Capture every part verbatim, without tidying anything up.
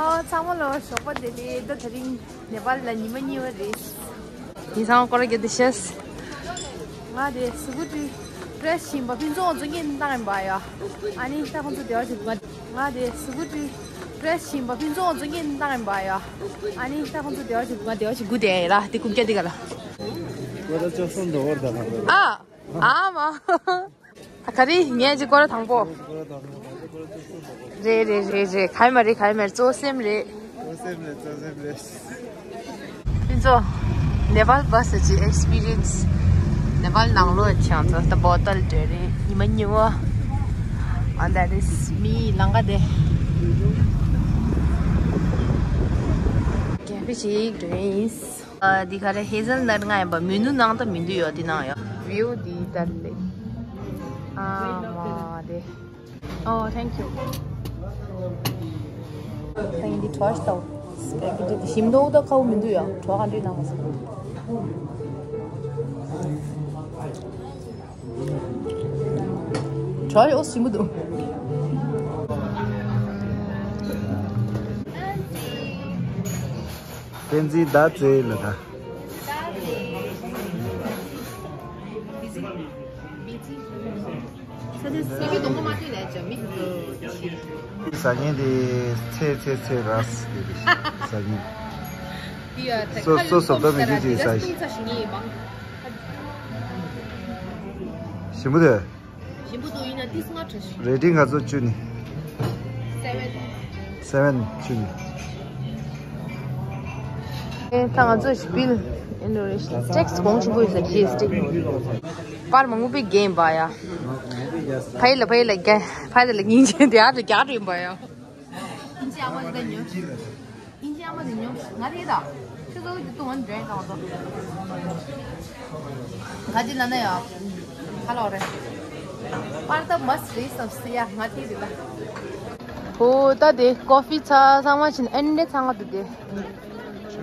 ཨོ་ཚང་མ་ལོ་ཞོགས་པ་བདེ་ལེགས། ད་དེ་རིང་ནེ་པཱལ་ལ་ཉི་མ་གཉིས་པ་རེད། ཡིན་ཚང་སྐོར་ར་རྒྱབ་སྟེ་ཤེས། ང་དེ་སི་ཀུ་ཊི་པྲེ་སི་བྱིན་པ་ཕུན་ཚོགས་ཚོ་ངེད་བཏང་ཡིན་པ་ཡ། ཨ་ནི་ད་ཁོང་ཚོ་བདེ་བ་ཞིག་ང་ང་དེ་སི་ཀུ་ཊི་པྲེ་སི་བྱིན་པ་ཕུན་ཚོགས་ཚོ་ངེད་བཏང་ཡིན་པ་ཡ། ཨ་ནི་ད་ཁོང་ཚོ་བདེ་བ་ཞིག་ང་བདེ་བ་ཞིག་སྒུག་བསྡད་ཡ་ར། དེ་རྐུབ་བཀྱག་དེ་ག་ལ། ཨ། ཨ་མ། ཨ་ག་རེ་ངས་ཅིག་སྐོར་དང་པོ། རེད་རེད་རེད་རེད། ག་ཡི་མ་རེད། ག་ཡི་མ་རེད། གཙོ་སེམས་རེད། གཙོ་སེམས་རེད། གཙོ་སེམས་རེད། ཕུན་ཚོགས། ནེ་པཱལ་བྷ་སི་གི་ཨེག་སི་པི་རི་ཡན་སི། ནེ་པཱལ་ནང་ལོགས་ཆང་ཚོ་ད་བོ་ཏལ་འདྲ་རེད། ཉི་མ་གཉིས་པ། And that is me. ལང་ཀ་དེ། ཀེ་ཧྥེ་ཞིག་འགྲོ་ཡིན། ཨ། འདི་ག་རེ། ཧེ་ཟལ་ནཊ་ལྔ་ཡིན་པ། མི་ནུ་ནང་ད་མི་འདུག་ཡོད་འདི་ནང་ཡོད། བིའུ་འདི་ལྟར་ལེ། ཨ་མ་དེ། Oh, thank you. ད་ཡིན་འདི་གྲོ་ཞིག་ལྟ། སྤེ་གི་ཊི་འདི་ཞིམ་མདོག་ད་ཁ་བོ་མི་འདུག་ཡོད། གྲོ་ག་འདྲ་ནང་མ་ཟ། གྲོ་ཡོ་ཞིམ་པོ་འདུག་བསྟན་འཛིན་ཟླ་རྩེ་ལ་ད། ཟ་མཁན་དེ་ཚེ་ཚེ་ཚེ་ར་ཟ་མཁན། སོ་སོ་བཟོ་ལྟ་མི་འདུག་ཅེས་ཟ་ཞིག་ཞིམ་པོ་དེ། ཞིམ་པོ་འདུག་ཡིན་ན་ཏིས་ང་བྲོ་ཞིག་རེ་ཊིང་ང་ཚོ་བཅུ་ནི། སེ་ཝེན། སེ་ཝེན་བཅུ་ནི། ཨེ་ད་ང་ཚོ་ཞིག་བིལ་ཨིན་རོ་རེ་ཤི་ཊེག་སི་གོང་ཆེན་པོ་ཡོད་ས་ཁྱི་སི་ཊེག་པར་མང་པོ་པའི་གེམ་པ་ཡ། ཕ་ཡི་ལ་ཕ་ཡི་ལ་རྒྱ་ཕ་ཡི་ལ་སྙིང་རྗེ་དེ་ཨ་ལ་རྒྱ་རིམ་པ་ཡ། ཨིན་ཅི་ཨ་མ་ལ་ད་ཉོ། ཨིན་ཅི་ཨ་མ་དེ་ཉོ། ང་རེད་ད། ཁྱོད་ཚོ་གི་ཏུ་ཝན་འདྲེན་དང་དོ། ག་ཅི་ལ་ན་ཡ། ཧ་ལོ་རེད། པར་ད་མ་སི་རེད་སམ་སི་ཡ་ང་དེ་རེད་ད། ཧོ་ད་དེ་ཀོ་ཕི་ཚ་ཚང་མ་ཕྱིན་ཨན་ནེ་ཚང་མ་དུ་དེ།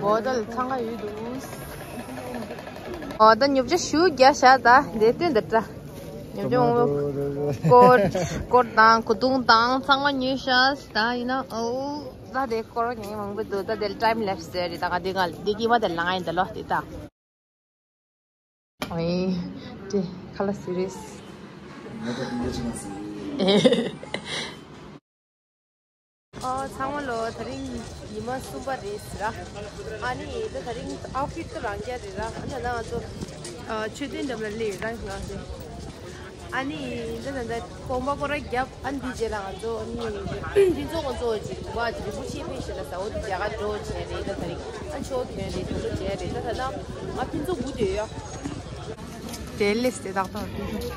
བོ་ཏལ་ཚང་མ་ཡོད་འདུག་ཨོ་ད་ཉོ་ཆ་ཞུ་རྒྱ་ཤ་ད་དེ་སྟོན་ད་ཏྲ། ཉོ་ཆ་མང་པོ། ཀོཊ་ཀོཊ་དང་གོས་ཐུང་དང་ཚང་མ་ཉོས་ཤ་ད་ཡིན་ན་ཨོ། ད་དེ་སྐོར་ངས་མང་པོ་འདུག་ད་དེ་ཊའིམ་ལེབ་སི་རེད་ད། ང་དེ་ང་དེ་གི་མ་དེ་ལ་ང་ཡིན་ད་ལོ་དེ་ད། ཨེ་དེ་ཁ་ལ་སི་རི་ཡས། ཨེ། ཨོ་ཚང་མ་ལོ་དེ་རིང་ཉི་མ་གསུམ་པ་རེད་ཟེར་ར། ཨ་ནི་ད་དེ་རིང་ཨའུ་ཕིཊ་ད་རང་རྐྱ་རེད་ར། ཨ་ནི་ད་ང་ཚོ་ཨ་མཆོད་རྟེན་འགྲམ་ལ་སླེབས་ར་ང་ཚོ། ཨ་ནི་འདི་ན་འདི་གོམ་པ་སྐོར་ར་བརྒྱབ། ཨ་འདི་རྗེས་ལ་ང་ཚོ་ཨ་ནི་ཕུན་ཚོགས་ང་ཚོ་ཅིག་བ་ཅིག་རིན་པོ་ཆེ་ཕེབས་ཤིག་ལ་ཟ་འོ་དེ་རྒྱ་གར་འགྲོ་བྱས་རེད། ད་ད་རིང་ཨ་ཆོ་གྱོན་རེད། དུ་ལོ་བྱས་རེད། ད་ད་ད་ང་ཕུན་ཚོགས་སྒུག་བསྡད་ཡོད། དེ་ལེས་དེ་ཏག་ཏག་ཕུན་ཚོགས།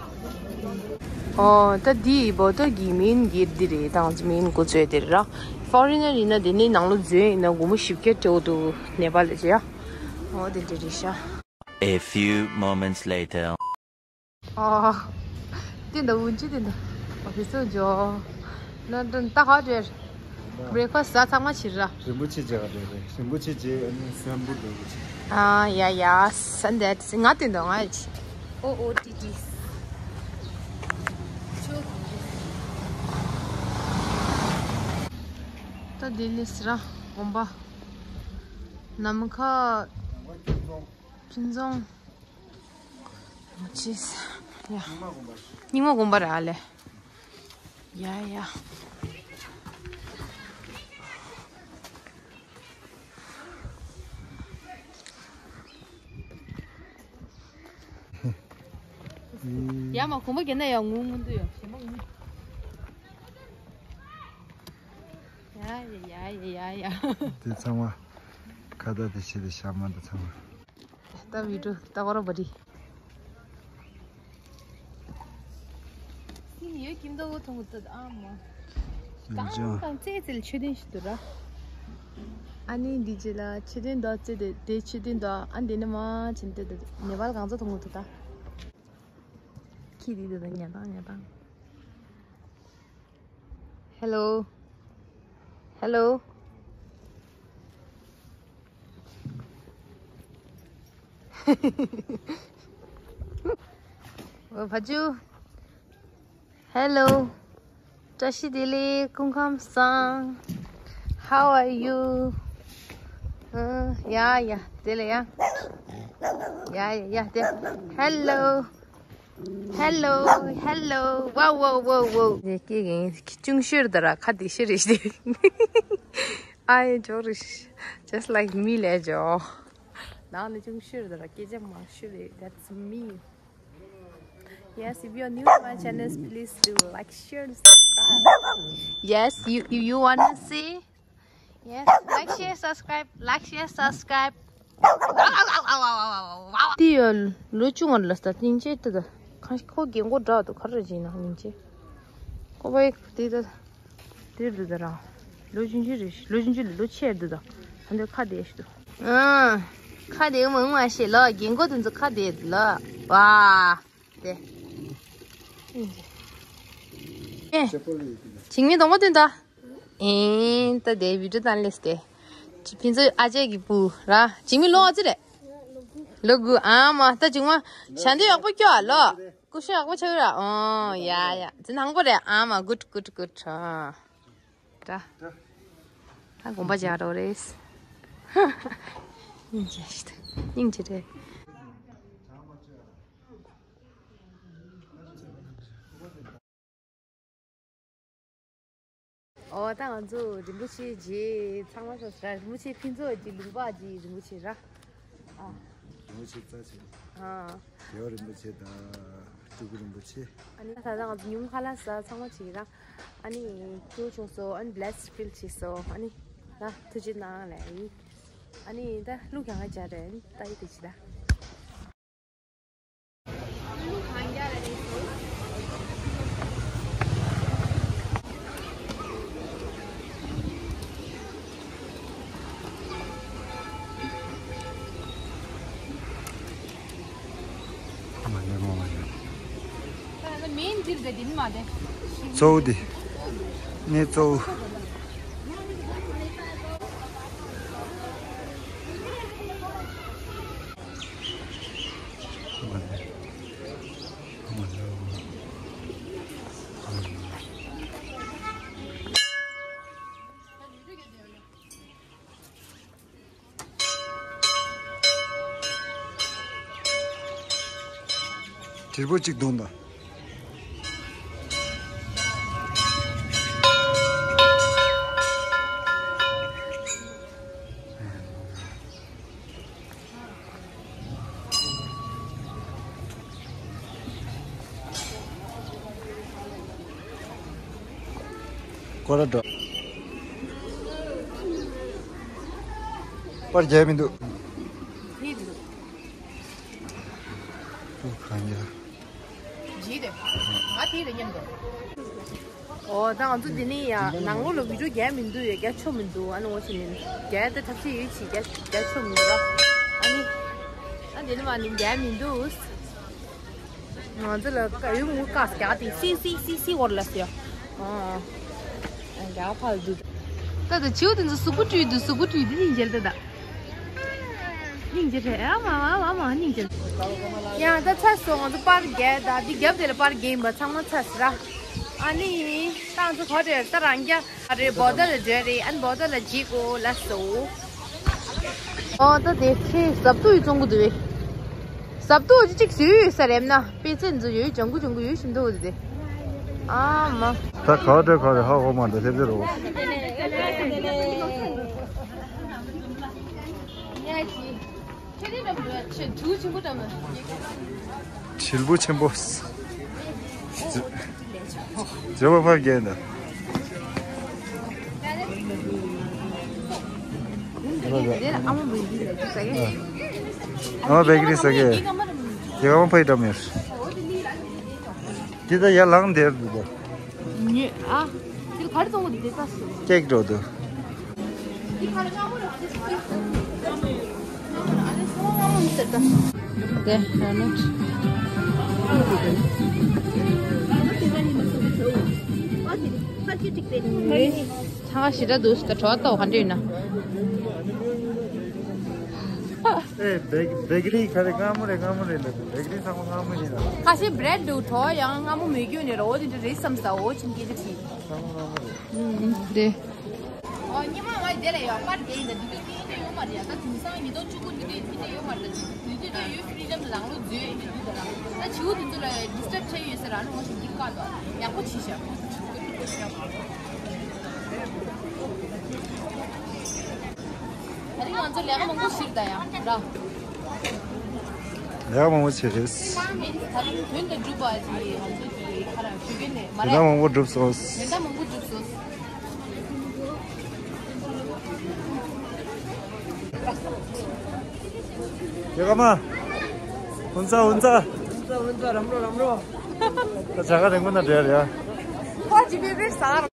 ཨོ་ད་འདི་བོ་ད་གི་མིན་གྱི་འདི་རེད། ད་ང་ཚོ་མིན་འགོ་ཚོས་དེ་རེད་ར། ཕོ་རི་ནར་ཡིན་ན་དེ་ནས་ནང་ལོ་འཛུལ་ཡིན་ན་སྒོར་མོ་བཞི་བརྒྱ་སྤྲད་འོ་འདུག་ནེ་པཱལ་ལ་བྱས་ཡ། ཨོ་དེ་འདྲ་རེད་ཤག A few moments later. ཨོ། དེ་འདྲ་འུན་ཅི་དེ་འདྲ། ཨོ་ཕི་སུ་ཇོ། ན་ད་ད་ཧ་ཇེར། བྷི་རེག་ཕ་སི་ཟ་ཚང་མ་ཕྱིར་ར། རིན་པོ་ཆེ་རྒྱག་རེད་རེད། རིན་པོ་ཆེ་རྗེས་ཨ་ནི་སེམས་པོ་འདོད་པོ་ཆེ། ཨ་ཡ་ཡ་སན་དེ་ང་དེ་འདྲ་ང་ཡ་ཆེ། ཨོ་ཨོ་ཏི་ཏི། ད་དེ་ལས་ར་དགོན་པ། ནམ་མཁའ། ཕུན་ཚོགས། ཅིས། ཡ། རྙིང་མ་དགོན་པ་རེད་ཨ་ལེ། ཡ་ཡ། ཡ་མ་གོམ་པ་རྒྱབ་ན་ཡ་ངུ་ངུ་འདུག་ཡ། ཞེ་མ་ངུ། ཡ་ཡ་ཡ་ཡ་ཡ། དེ་ཚང་མ་ཁ་བརྡ་དེ་བྱེད་དེ་ཤ་མ་འདི་ཚང་མ། ད་བི་ཌིའོ་ད་གོ་ར་བ་རི། སི་ནི་ཡོད་ཀྱིན་འདུག་མཐོང་གི་འདུག་ཨ་མ། ཡིན་ཀྱང་། གང་གང་ཙེ་ཙེ་ལ་མཆོད་རྟེན་ཞིག་འདུག་ར། ཨ་ནི་འདི་རྗེས་ལ་མཆོད་རྟེན་འདུག་ཙེ་དེ་དེ་མཆོད་རྟེན་འདུག་ཨ་འདི་ནི་མ་ཕྱིན་ཏེ་འདུག་ནེ་པཱལ་གང་ཚོ་མཐོང་གི་འདུག་ད། ཁྱི་འདི་འདུག་ད་ཉལ་སྟངས་ཉལ་སྟངས། Hello. Hello. ཨོ་ཕ་ཇུ། Hello. བཀྲ་ཤིས་བདེ་ལེགས། སྐུ་ཁམས་བཟང་། How are you? ཡ་ཡ་དེ་ལ་ཡ། ཡ་ཡ་ཡ་དེ། Hello. Hello. Hello. Wow, wow, wow, wow. ནས་སྐྱེ་གིན་ཅུང་ཤོར་ད་ར་ཁ་དེ་ཤི་རེ་ཤི། ཨ་ཡེ་ཇོ་རེ་ཤི། Just like me ལས་ཇོ། ནང་ནས་ཅུང་ཤོར་ད་ར་སྐད་ཆ་མང་ཤོར་རེ། That's me. Yes, if you're new to my channel, please do like, share, and subscribe. Yes, you, if you wanna see. Yes, like, share, subscribe, like, share, subscribe. དེ་ཡོད་ལོ་ཆུང་བ་ལ་ས་སྙིང་རྗེ་དེ་ད་གང་ཞིག་ཁོ་རྒན་གོག་འདྲ་འདུག་ག་རེ་བྱས་ན་སྙིང་རྗེ་ཁོ་པའི་དེ་ད། དེར་འདུག་ད་རང་། ལོ་ཆུང་ཆུང་རེད། ལོ་ཆུང་ཆུང་ལས་ལོ་ཆེར་འདུག་ད། ད་འདི་ཁ་བདེ་ཞིག་འདུག་ཨང་། ཁ་བདེ་མང་མང་ཞིག་ལ་རྒན་གོག་དེ་ཚོ་ཁ་བདེ་འདུག་ལ། ཝ། དེ། ཨེ། བྱིང་མི་གདོང་པ་སྟོན་ད། ཨེ། ད་དེ་བི་ཌིའོ་བཏང་ལེས་ཏེ། ཕན་ཚུན་ཨ་ཅག་གི་བུ་ར། བྱིང་མི་ལོ་ཨ་ཙི་རེད། ལོ་དགུ་ཨ་མ་ད་བྱིང་མ། ཞྭ་འདི་ཡག་པོ་སྐྱོ་ཨ་ལོ། སྐུ་ཞབས་ཡག་པོ་ཆགས་ར། ཨོ་ཡ་ཡ། འཛིན་ནང་པོ་རེད་ཨ་མ། good good good ཨ། ད་ད་དགོངས་པ་རྒྱག་རོགས་རེད། སྙིང་རྗེ་ཞིག་ད། སྙིང་རྗེ་རེད། ཨོ་ད་ང་ཚོ་རིན་པོ་ཆེ་རྗེས་ཚང་མ་ཤོག་ཟེར། རིན་པོ་ཆེ་ཕུན་ཚོགས་ཀྱི་ལུང་པ་གྱི་རིན་པོ་ཆེ་ར། ཨ། རིན་པོ་ཆེ་རྩ་ཆེ། ཨ། རྒྱལ་བ་རིན་པོ་ཆེ་དང་སྤྲུལ་སྐུ་རིན་པོ་ཆེ། ཨ་ནི་ད་ལྟ་ང་ཚོ་ཉུང་ཁ་ལག་ཟ་ཚང་མ་བྱེད་ཀྱི་ར། ཨ་ནི་སྐྱིད་པོ་བྱུང་སོང་། ཨ་ནི་blessed feel བྱས་སོང་། ཨ་ནི་ད་ཐུགས་རྗེ་གནང་ལབ་ཡིན། ཨ་ནི་ད་གླུ་གང་ག་སྦྱར་རེད། ཨ་ནི་ད་ཡི་དེ་བྱེད་ད། གཙོ་བོ་དེ། གནས་གཙོ་བོ། དྲིལ་བུ་གཅིག་བརྡུངས་དང་། སྐོར་ར་འགྲོ། པར་རྒྱག་མི་འདུག་ཡིད་འདུག་ཏུ་གང་རྒྱག་རྗེས་དེ། ང་དེ་དང་མཉམ་དུ། ཨོ་ད་ང་ཚོ་འདི་ནས་ཡ་ནང་ལོགས་ལ་བི་ཌིའོ་རྒྱག་མི་འདུག་ཡ། རྒྱག་ཆོག་མི་འདུག་ཨ་ནི་འོ་ཟེར་ནས་རྒྱག་ད་ཐབས་ཤེས་ཡོད་ཅིག་རྒྱག་རྒྱག་ཆོག་མི་འདུག་ཨ་ནི་ཨ་འདི་ནས་མ་ནི་རྒྱག་མི་འདུག་ང་ཚོ་ལ་ཀ་ཡོད་མུ་ཀ་རྒྱག་དེ་སི་སི་སི་སི་འོར་ལ་ཟེར། ཨ་རྒྱག་ཕར་འདུག་ད་ད་བྱིའུ་དེ་ཚོ་གཟུགས་པོ་བཀྲུས་འདུག་གཟུགས་པོ་བཀྲུས་འདི་སྙིང་རྗེ་ད་ད། སྙིང་རྗེ་རེད། ཨ་མ་ཨ་མ་ཨ་མ་སྙིང་རྗེ། ཡ་ད་ཚར་སོང་། ང་ཚོ་པར་རྒྱག་ད་འདི་རྒྱབ་དེ་ལ་པར་རྒྱག་ཡིན་པ་ཚང་མ་ཚར་སོང་ར། ཨ་ནི་ད་ང་ཚོ་ག་རེ་ད་རང་རྒྱ་ཨ་རེ་བོ་ད་ལ་འགྲོ་རེད། ཨ་ནི་བོ་ད་ལ་བརྗེ་དགོས་ལ་སོ། ཨོ་ད་དེ་ཁྱེད་ཟབ་ཏུ་ཡི་བཙོང་གི་འདུག་བས། ཟབ་ཏུ་གཅིག་ཟོས་ཡོད་ས་རེད་ན། པེ་ཙེ་འཛུ་ཡོད་ལྗང་གུ་ལྗང་གུ་ཡོད་བཞིན་དུ་འོ་དེ། ཨ་མ། ད་ག་བ་འདྲ་ག་རེ་ཧ་གོ་མ་འདྲ་སླེབས་ཟེར་རོ། དྲིལ་བུ་ཆེན་པོ། ཇོ་བོ་ཕ་རྒྱལ་འདི། ཨ་མ་བེ་ཀི་རི་ཟ་གི། རྒྱལ་ཁམས་ཕ་ཡི་འགྲམ་ཡོད། འདི་ད་ཡར་ལངས་བསྡད་འདུག་ད། ཉོས་ཨ། དེ་ག་རེ་གཏོང་གི་འདུག་དེ་ལྟ་སོང་། ཀེག་འགྲོ་འདུག་དེ་ར་ནོ། ཚང་ཞི་དྲག་འདུག་ད་གྲོགས་ཏོ་ག་འདྲ་ཡིན་ན། ཨེ་བེ་བེ་ཀི་རི་ག་རེ་མངར་མོ་རེད། མངར་མོ་རེད་ལབ་འདུག་བེ་ཀི་རི་ཚང་མ་མངར་མོ་ཡིན་ལ། ཁ་ཤས་བྲེད་འདུག་གྲོགས་ཡང་མངར་མོ་མེད་རྒྱུ་ནས་རོ་འོ་དེ་འདྲ་རེད་བསམ་ས་འོ་ཆུང་སྐད་ཆ་དྲིས། ཚང་མ་མངར་མོ་རེད། ཨོ་ཉི་མ་ ཨ་དེ་ལ་ཡང་པར་རྒྱག་ཡིན་ད་དེ་དུས་ཀྱི་ཨིན་ཡོད་མ་རེད་ཡ། ད་དེང་སང་ཉིས་སྟོང་བཅུ་དགུ་དེ་དུས་ཨིན་ཡོད་མ་རེད། ད་དེ་དུས་ད་ཡོད་ཕི་རི་ཌམ་ལང་ལོ་འཛུལ་ཡིན་དུས་ད་ར། ད་བྱིའུ་དེ་ཚོ་ལ་ཌི་སི་ཊརབ་བྱས་ཡོད་ཟེར་ར་ནི་ངོ་ཞིག་འགྱིག་བཀག་འདུག་ཡག་པོ་བྱས་ཤག་ད་རིང་ང་ཚོ་ལས་ཀ་མང་པོ་ཞིག་ད་ཡ་ར། ལས་ཀ་མང་པོ་བྱས་རེད། ད་རིང་དོན་དང་འགྲུབ་པ་ཞིག་ང་ཚོ་གི་ཁ་ར་ཞུ་གི་ནས་མ་དོན་དག་རེད། མང་པོ་འགྲུབ་སོང་། དོན་དག་མང་པོ་འགྲུབ་སོང་། ཡ་ཀ་མ། ཧུན་ཙ་ཧུན་ཙ། ཧུན་ཙ་ཧུན་ཙ། རམ་རོ་རམ་རོ། ད་བྱ་དགའ་རིང་པོ་ན་འབྲེལ་ཡ། ཁོ་ཅི་པེ་པེ་ཟ།